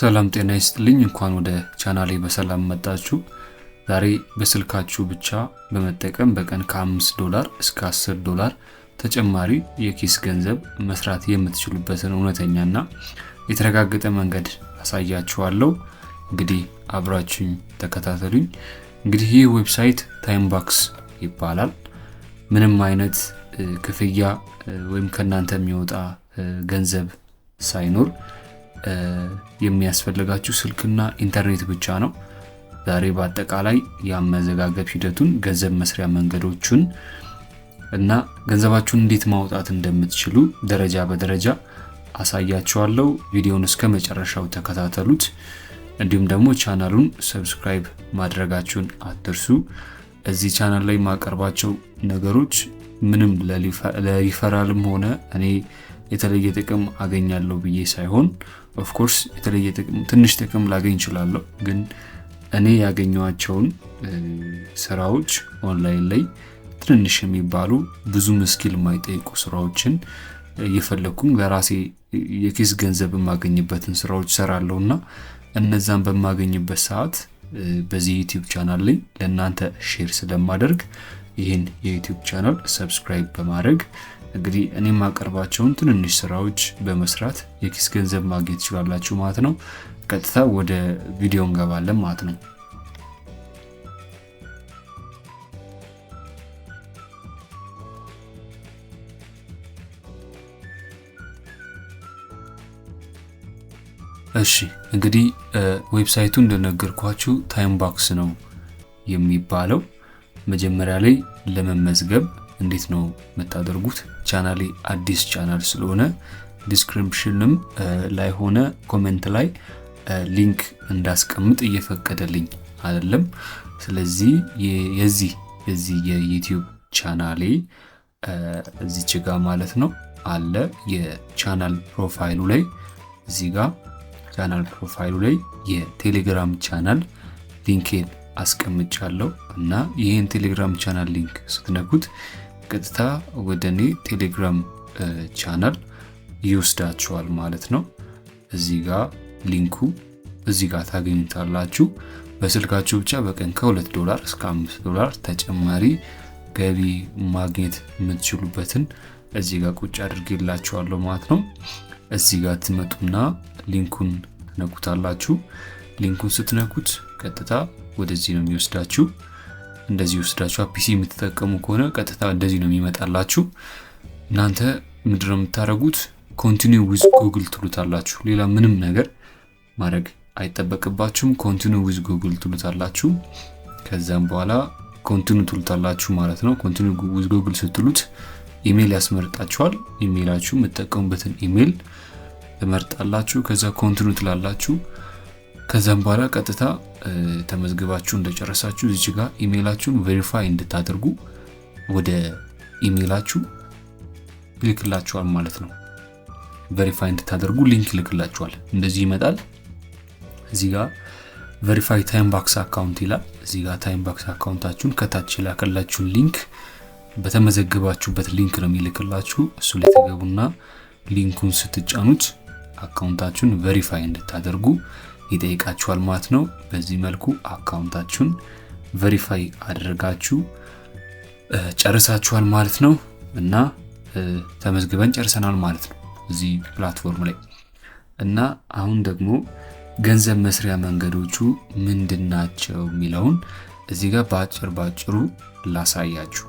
ሰላም ጤና ይስጥልኝ። እንኳን ወደ ቻናሌ በሰላም መጣችሁ። ዛሬ በስልካችሁ ብቻ በመጠቀም በቀን ከ5 ዶላር እስከ 10 ዶላር ተጨማሪ የኪስ ገንዘብ መስራት የምትችሉበትን እውነተኛና የተረጋገጠ መንገድ አሳያችኋለሁ። እንግዲህ አብራችሁኝ ተከታተሉኝ። እንግዲህ ይህ website TimeBucks ይባላል። ምንም አይነት ክፍያ ወይም ከእናንተ የሚወጣ ገንዘብ ሳይኖር የሚያስፈልጋችሁ ስልክና ኢንተርኔት ብቻ ነው። ዛሬ በአጠቃላይ የአመዘጋገብ ሂደቱን፣ ገንዘብ መስሪያ መንገዶቹን እና ገንዘባችሁን እንዴት ማውጣት እንደምትችሉ ደረጃ በደረጃ አሳያችኋለሁ። ቪዲዮውን እስከ መጨረሻው ተከታተሉት። እንዲሁም ደግሞ ቻናሉን subscribe ማድረጋችሁን አትርሱ። እዚህ ቻናል ላይ የማቀርባቸው ነገሮች ምንም ለሪፈራልም ሆነ እኔ የተለየ ጥቅም አገኛለሁ ብዬ ሳይሆን፣ of course የተለየ ጥቅም ትንሽ ጥቅም ላገኝ እችላለሁ፣ ግን እኔ ያገኘኋቸውን ስራዎች ኦንላይን ላይ ትንንሽ የሚባሉ ብዙም skill የማይጠይቁ ስራዎችን እየፈለግኩኝ ለራሴ የኪስ ገንዘብ የማገኝበትን ስራዎች ሰራለሁ እና እነዛን በማገኝበት ሰዓት በዚህ YouTube channel ላይ ለእናንተ share ስለማደርግ ይህን የ YouTube channel subscribe በማድረግ እንግዲህ እኔ የማቀርባቸውን ትንንሽ ስራዎች በመስራት የኪስ ገንዘብ ማግኘት ትችላላችሁ ማለት ነው። ቀጥታ ወደ ቪዲዮ እንገባለን ማለት ነው። እሺ፣ እንግዲህ website ኡ እንደነገርኳችሁ TimeBucks ነው የሚባለው። መጀመሪያ ላይ ለመመዝገብ እንዴት ነው የምታደርጉት? ቻናሌ አዲስ ቻናል ስለሆነ description ም ላይ ሆነ comment ላይ link እንዳስቀምጥ እየፈቀደልኝ አይደለም። ስለዚህ የዚህ የ YouTube ቻናሌ እዚች ጋ ማለት ነው አለ፣ የ channel profile ኡ ላይ፣ እዚህ ጋ channel profile ኡ ላይ የቴሌግራም channel link ኤን አስቀምጫለሁ እና ይህን ቴሌግራም channel link ስትነኩት ቀጥታ ወደ እኔ ቴሌግራም ቻናል ይወስዳችኋል ማለት ነው። እዚህ ጋር link ኡ እዚህ ጋር ታገኙታላችሁ። በስልካችሁ ብቻ በቀን ከ2 ዶላር እስከ 5 ዶላር ተጨማሪ ገቢ ማግኘት የምትችሉበትን እዚህ ጋር ቁጭ አድርጌላችኋለሁ ማለት ነው። እዚህ ጋር ትመጡና link ኡን ትነኩታላችሁ። Link ኡን ስትነኩት ቀጥታ ወደዚህ ነው የሚወስዳችሁ። እንደዚህ ይወስዳችሁ። PC የምትጠቀሙ ከሆነ ቀጥታ እንደዚህ ነው የሚመጣላችሁ። እናንተ ምንድነው የምታደርጉት? Continue with Google ትሉታላችሁ። ሌላ ምንም ነገር ማድረግ አይጠበቅባችሁም። Continue with Google ትሉታላችሁ። ከዛም በኋላ continue ትሉታላችሁ ማለት ነው። Continue with Google ስትሉት ኢሜይል ያስመርጣችኋል። ኢሜይላችሁ የምትጠቀሙበትን ኢሜይል ትመርጣላችሁ። ከዛ continue ትላላችሁ። ከዛም በኋላ ቀጥታ ተመዝግባችሁ እንደጨረሳችሁ እዚች ጋር ኢሜይላችሁን verify እንድታደርጉ ወደ ኢሜይላችሁ ይልክላችኋል ማለት ነው። Verify እንድታደርጉ link ይልክላችኋል። እንደዚህ ይመጣል። እዚህ ጋር verify TimeBucks account ይላል። እዚህ ጋር TimeBucks account ኣችሁን ከታች የላከላችሁን link፣ በተመዘገባችሁበት link ነው የሚልክላችሁ። እሱ ላይ ትገቡና link ኡን ስትጫኑት account ኣችሁን verify እንድታደርጉ ይጠይቃችኋል ማለት ነው። በዚህ መልኩ account ኣችሁን verify አድርጋችሁ ጨርሳችኋል ማለት ነው እና ተመዝግበን ጨርሰናል ማለት ነው እዚህ platform ላይ። እና አሁን ደግሞ ገንዘብ መስሪያ መንገዶቹ ምንድን ናቸው የሚለውን እዚህ ጋር በአጭር ባጭሩ ላሳያችሁ።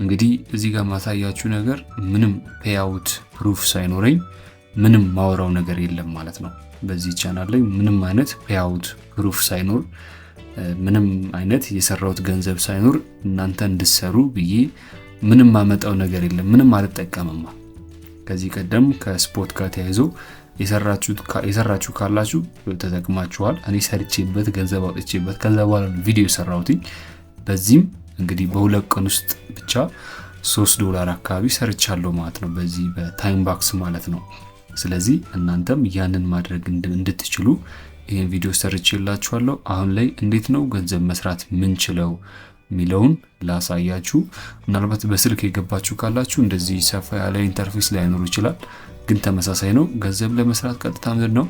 እንግዲህ እዚህ ጋር ማሳያችሁ ነገር ምንም payout proof ሳይኖረኝ ምንም ማወራው ነገር የለም ማለት ነው። በዚህ ቻናል ላይ ምንም አይነት payout proof ሳይኖር፣ ምንም አይነት የሰራሁት ገንዘብ ሳይኖር እናንተ እንድትሰሩ ብዬ ምንም ማመጣው ነገር የለም። ምንም አልጠቀምማ። ከዚህ ቀደም ከ spot ጋር ተያይዞ የሰራችሁ ካላችሁ ተጠቅማችኋል። እኔ ሰርቼበት ገንዘብ አውጥቼበት ከዛ በኋላ ነው ቪዲዮ የሰራሁት። በዚህም እንግዲህ በ2 ቀን ውስጥ ብቻ 3 ዶላር አካባቢ ሰርቻለሁ ማለት ነው፣ በዚህ በ TimeBucks ማለት ነው። ስለዚህ እናንተም ያንን ማድረግ እንድትችሉ ይህን ቪዲዮ ሰርቼላችኋለሁ። አሁን ላይ እንዴት ነው ገንዘብ መስራት ምንችለው የሚለውን ላሳያችሁ። ምናልባት በስልክ የገባችሁ ካላችሁ እንደዚህ ሰፋ ያለ interface ላይኖር ይችላል፣ ግን ተመሳሳይ ነው። ገንዘብ ለመስራት ቀጥታ ምንድን ነው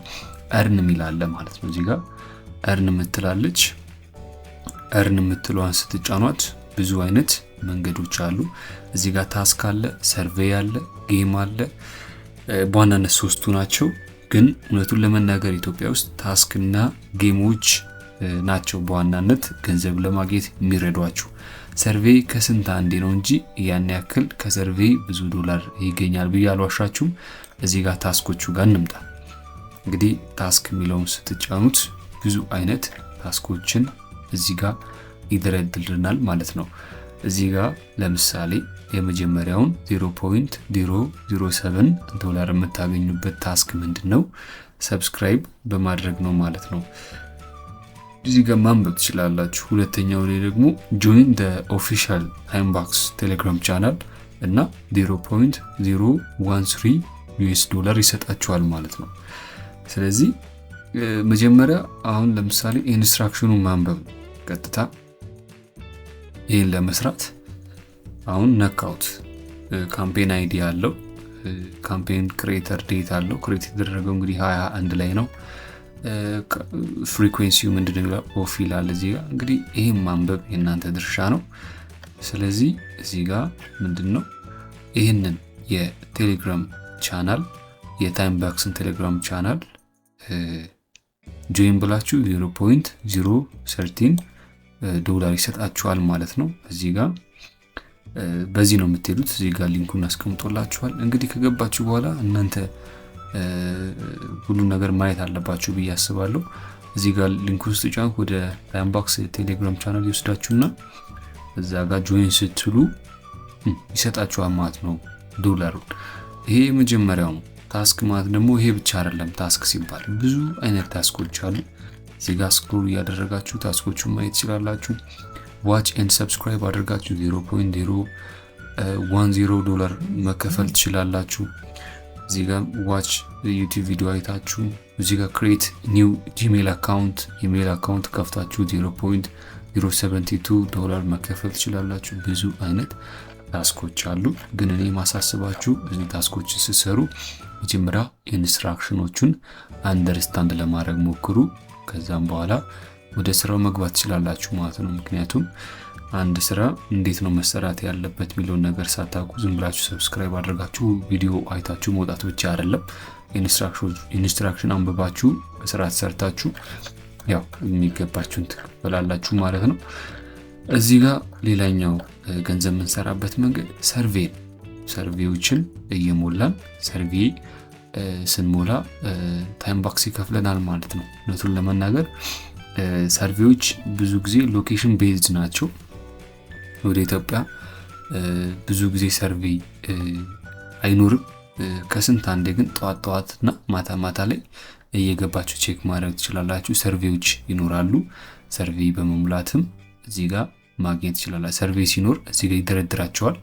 Earn የሚል አለ ማለት ነው። እዚህ ጋር earn የምትላለች። Earn የምትለዋን ስትጫኗት ብዙ አይነት መንገዶች አሉ። እዚህ ጋር task አለ፣ survey አለ፣ game አለ። በዋናነት ሶስቱ ናቸው። ግን እውነቱን ለመናገር ኢትዮጵያ ውስጥ task ና game ኦች ናቸው በዋናነት ገንዘብ ለማግኘት የሚረዷችሁ። Survey ከስንት አንዴ ነው እንጂ ያን ያክል ከ survey ብዙ ዶላር ይገኛል ብዬ አልዋሻችሁም። እዚህ ጋር task ኦቹ ጋር እንምጣ። እንግዲህ task የሚለውን ስትጫኑት ብዙ አይነት task ኦችን እዚህ ጋር ይደረድርልናል ማለት ነው። እዚህ ጋር ለምሳሌ የመጀመሪያውን 0.007 ዶላር የምታገኙበት task ምንድን ነው? Subscribe በማድረግ ነው ማለት ነው። እዚህ ጋር ማንበብ ትችላላችሁ። ሁለተኛው ላይ ደግሞ join official TimeBucks Telegram channel እና 0.013 US dollar ይሰጣችኋል ማለት ነው። ስለዚህ መጀመሪያ አሁን ለምሳሌ instruction ኑን ማንበብ ነው። ቀጥታ ይህን ለመስራት አሁን ነካውት። Campaign ID አለው፣ campaign creator date አለው። Create የተደረገው እንግዲህ 21 ላይ ነው። Frequency ው ምንድን ነው? Off ይላል እዚህ ጋር። እንግዲህ ይህን ማንበብ የእናንተ ድርሻ ነው። ስለዚህ እዚህ ጋር ምንድን ነው፣ ይህንን የቴሌግራም ቻናል፣ የ TimeBucks ን ቴሌግራም channel join ብላችሁ 0.013 ዶላር ይሰጣችኋል ማለት ነው። እዚህ ጋር በዚህ ነው የምትሄዱት። እዚህ ጋር link ኡን አስቀምጦላችኋል። እንግዲህ ከገባችሁ በኋላ እናንተ ሁሉን ነገር ማየት አለባችሁ ብዬ አስባለሁ። እዚህ ጋር link ኡን ስትጫኑ ወደ TimeBucks ቴሌግራም ቻናል ይወስዳችሁና እዛ ጋር join ስትሉ ይሰጣችኋል ማለት ነው ዶላሩን። ይሄ የመጀመሪያው ነው። Task ማለት ደግሞ ይሄ ብቻ አይደለም። Task ሲባል ብዙ አይነት task ኦች አሉ። እዚህ ጋር scroll እያደረጋችሁ task ኦቹን ማየት ትችላላችሁ። Watch and subscribe አድርጋችሁ 0.010 ዶላር መከፈል ትችላላችሁ። እዚህ ጋር watch YouTube ቪዲዮ አይታችሁ፣ እዚህ ጋር create new Gmail account፣ email account ከፍታችሁ 0.072 ዶላር መከፈል ትችላላችሁ። ብዙ አይነት task ኦች አሉ። ግን እኔ ማሳስባችሁ እዚህ task ኦችን ስትሰሩ መጀመሪያ instruction ኖቹን understand ለማድረግ ሞክሩ። ከዛም በኋላ ወደ ስራው መግባት ትችላላችሁ ማለት ነው። ምክንያቱም አንድ ስራ እንዴት ነው መሰራት ያለበት የሚለውን ነገር ሳታውቁ ዝም ብላችሁ subscribe አድርጋችሁ ቪዲዮ አይታችሁ መውጣት ብቻ አይደለም። Instruction አንብባችሁ በስርዓት ሰርታችሁ ያው የሚገባችሁን ትቀበላላችሁ ማለት ነው። እዚህ ጋር ሌላኛው ገንዘብ የምንሰራበት መንገድ survey ነው። Survey ዎችን እየሞላን፣ survey ስንሞላ TimeBucks ይከፍለናል ማለት ነው። እውነቱን ለመናገር survey ዎች ብዙ ጊዜ location based ናቸው። ወደ ኢትዮጵያ ብዙ ጊዜ survey አይኖርም። ከስንት አንዴ ግን ጠዋት ጠዋት እና ማታ ማታ ላይ እየገባችሁ check ማድረግ ትችላላችሁ። Survey ዎች ይኖራሉ። Survey በመሙላትም እዚህ ጋር ማግኘት ትችላላችሁ። Survey ሲኖር እዚህ ጋር ይደረድራቸዋል።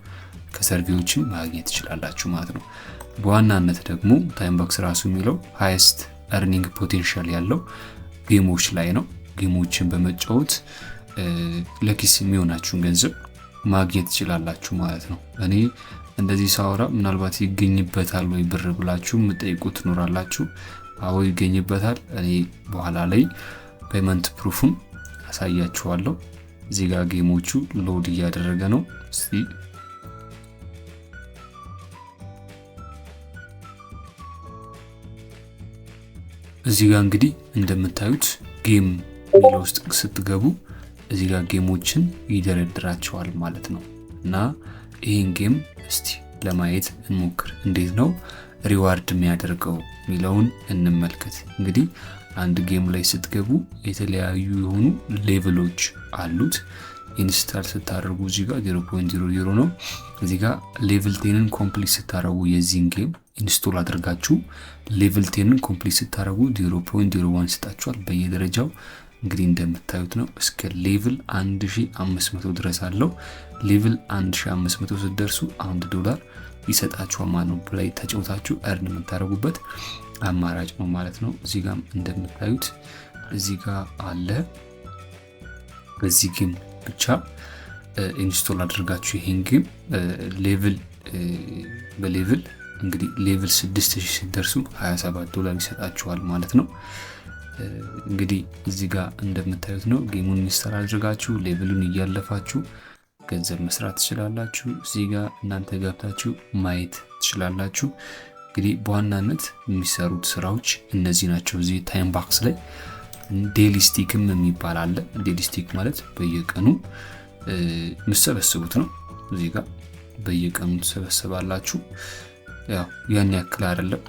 ከ survey ዎችም ማግኘት ትችላላችሁ ማለት ነው። በዋናነት ደግሞ TimeBucks ራሱ የሚለው highest earning potential ያለው game ኦች ላይ ነው። Game ኦችን በመጫወት ለኪስ የሚሆናችሁን ገንዘብ ማግኘት ትችላላችሁ ማለት ነው። እኔ እንደዚህ ሳወራ ምናልባት ይገኝበታል ወይ ብር ብላችሁ የምጠይቁ ትኖራላችሁ። አዎ ይገኝበታል። እኔ በኋላ ላይ payment proof ኡን አሳያችኋለሁ። እዚህ ጋር game ኦቹ load እያደረገ ነው። እስቲ እዚህ ጋር እንግዲህ እንደምታዩት game የሚለው ውስጥ ስትገቡ እዚህ ጋር game ኦችን ይደረድራቸዋል ማለት ነው። እና ይህን game እስቲ ለማየት እንሞክር። እንዴት ነው reward የሚያደርገው የሚለውን እንመልከት። እንግዲህ አንድ game ላይ ስትገቡ የተለያዩ የሆኑ level ኦች አሉት። Install ስታደርጉ እዚህ ጋር 0.00 ነው። እዚህ ጋር level 10 ን complete ስታደርጉ፣ የዚህን game install አድርጋችሁ level 10 ን complete ስታደርጉ 0.01 ይሰጣችኋል። በየደረጃው እንግዲህ እንደምታዩት ነው። እስከ level 1500 ድረስ አለው። Level 1500 ስትደርሱ 1 ዶላር ይሰጣችኋል ማለት ነው። Play ተጫውታችሁ earn የምታደርጉበት አማራጭ ነው ማለት ነው። እዚህ ጋም እንደምታዩት እዚህ ጋር አለ። በዚህ game ብቻ install አድርጋችሁ ይሄን game level በ level እንግዲህ level 6000 ስትደርሱ 27 ዶላር ይሰጣችኋል ማለት ነው። እንግዲህ እዚህ ጋር እንደምታዩት ነው። Game ኡን install አድርጋችሁ level ኡን እያለፋችሁ ገንዘብ መስራት ትችላላችሁ። እዚህ ጋር እናንተ ገብታችሁ ማየት ትችላላችሁ። እንግዲህ በዋናነት የሚሰሩት ስራዎች እነዚህ ናቸው። እዚህ TimeBucks ላይ daily streak ም የሚባል አለ። Daily streak ማለት በየቀኑ የምትሰበስቡት ነው። እዚህ ጋር በየቀኑ ትሰበስባላችሁ። ያው ያን ያክል አይደለም።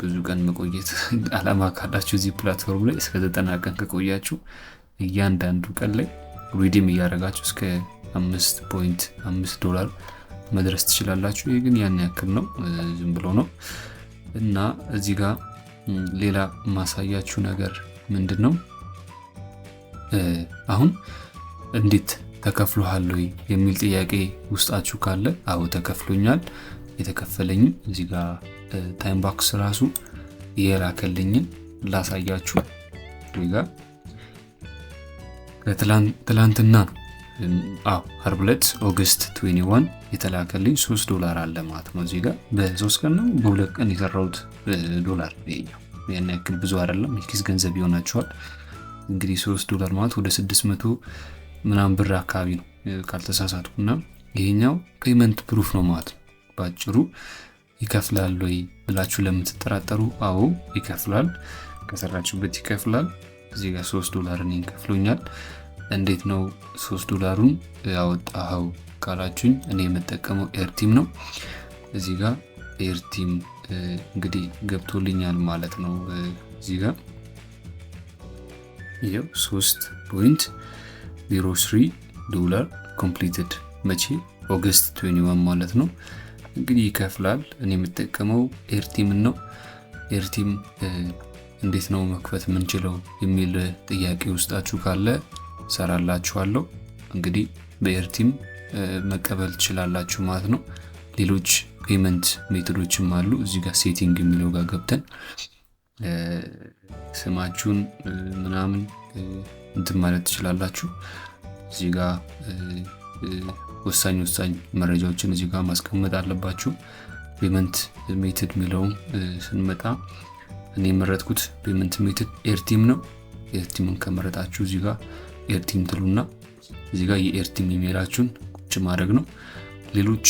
ብዙ ቀን መቆየት አላማ ካላችሁ እዚህ platform ላይ እስከ 90 ቀን ከቆያችሁ እያንዳንዱ ቀን ላይ redeem እያደረጋችሁ እስከ 5.5 ዶላር መድረስ ትችላላችሁ። ይህ ግን ያን ያክል ነው፣ ዝም ብሎ ነው። እና እዚህ ጋር ሌላ ማሳያችሁ ነገር ምንድን ነው? አሁን እንዴት ተከፍሎሃል ወይ የሚል ጥያቄ ውስጣችሁ ካለ፣ አዎ ተከፍሎኛል። የተከፈለኝም እዚህ ጋር TimeBucks ራሱ የላከልኝን ላሳያችሁ። እዚህ ጋር ትላንትና ነው፣ አዎ፣ አርብ ዕለት August 21 የተላከልኝ 3 ዶላር አለ ማለት ነው። እዚህ ጋር በ3 ቀን ነው በ2 ቀን የሰራሁት ዶላር ይሄኛው ያን ያክል ብዙ አይደለም፣ የኪስ ገንዘብ ይሆናችኋል። እንግዲህ 3 ዶላር ማለት ወደ 600 ምናምን ብር አካባቢ ነው ካልተሳሳትኩ። እና ይሄኛው payment proof ነው ማለት ነው። በአጭሩ ይከፍላል ወይ ብላችሁ ለምትጠራጠሩ፣ አዎ ይከፍላል። ከሰራችሁበት ይከፍላል። እዚህ ጋር 3 ዶላር እኔን ከፍሎኛል። እንዴት ነው 3 ዶላሩን ያወጣኸው ካላችሁኝ፣ እኔ የምጠቀመው Airtm ነው። እዚህ ጋር Airtm እንግዲህ ገብቶልኛል ማለት ነው። እዚህ ጋር ይኸው 3.03 ዶላር completed፣ መቼ? August 21 ማለት ነው። እንግዲህ ይከፍላል። እኔ የምጠቀመው Airtm ን ነው። Airtm እንዴት ነው መክፈት የምንችለው የሚል ጥያቄ ውስጣችሁ ካለ ሰራላችኋለሁ። እንግዲህ በ Airtm መቀበል ትችላላችሁ ማለት ነው። ሌሎች payment method ኦችም አሉ። እዚህ ጋር setting የሚለው ጋር ገብተን ስማችሁን ምናምን እንትን ማለት ትችላላችሁ። እዚህ ጋር ወሳኝ ወሳኝ መረጃዎችን እዚህ ጋር ማስቀመጥ አለባችሁ። Payment method የሚለውን ስንመጣ እኔ የመረጥኩት payment method Airtm ነው። Airtm ን ከመረጣችሁ እዚህ ጋር Airtm ትሉና እዚህ ጋር የ Airtm ኢሜይላችሁን ቁጭ ማድረግ ነው። ሌሎች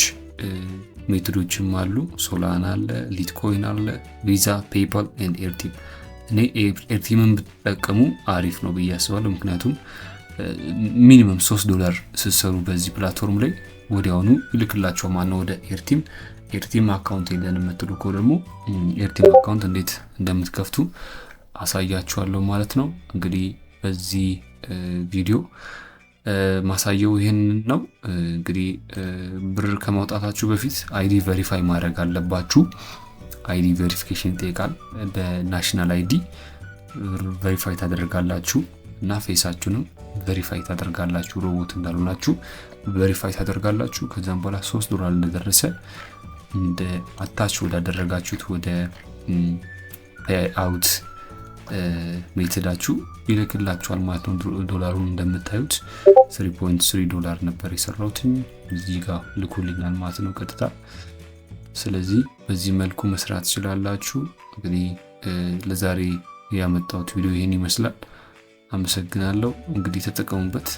method ኦችም አሉ። Solana አለ፣ Litecoin አለ፣ Visa፣ PayPal and Airtm። እኔ Airtm ን ብትጠቀሙ አሪፍ ነው ብዬ አስባለሁ። ምክንያቱም minimum 3 ዶላር ስትሰሩ በዚህ platform ላይ ወዲያውኑ ይልክላችኋል ማነው ወደ Airtm። Airtm account የለን የምትሉ ከሆነ ደግሞ Airtm account እንዴት እንደምትከፍቱ አሳያችኋለሁ ማለት ነው። እንግዲህ በዚህ ቪዲዮ ማሳየው ይህንን ነው። እንግዲህ ብር ከማውጣታችሁ በፊት ID verify ማድረግ አለባችሁ። ID verification ይጠይቃል። በ national ID verify ታደርጋላችሁ እና face ኣችሁንም verify ታደርጋላችሁ። ሮቦት እንዳልሆናችሁ verify ታደርጋላችሁ። ከዛም በኋላ 3 ዶላር እንደደረሰ እንደ attach ወዳደረጋችሁት ወደ payout method ኣችሁ ይልክላችኋል ማለት ነው። ዶላሩን እንደምታዩት 3.3 ዶላር ነበር የሰራሁትኝ፣ እዚህ ጋር ልኮልኛል ማለት ነው ቀጥታ። ስለዚህ በዚህ መልኩ መስራት ትችላላችሁ። እንግዲህ ለዛሬ ያመጣሁት ቪዲዮ ይህን ይመስላል። አመሰግናለሁ። እንግዲህ ተጠቀሙበት።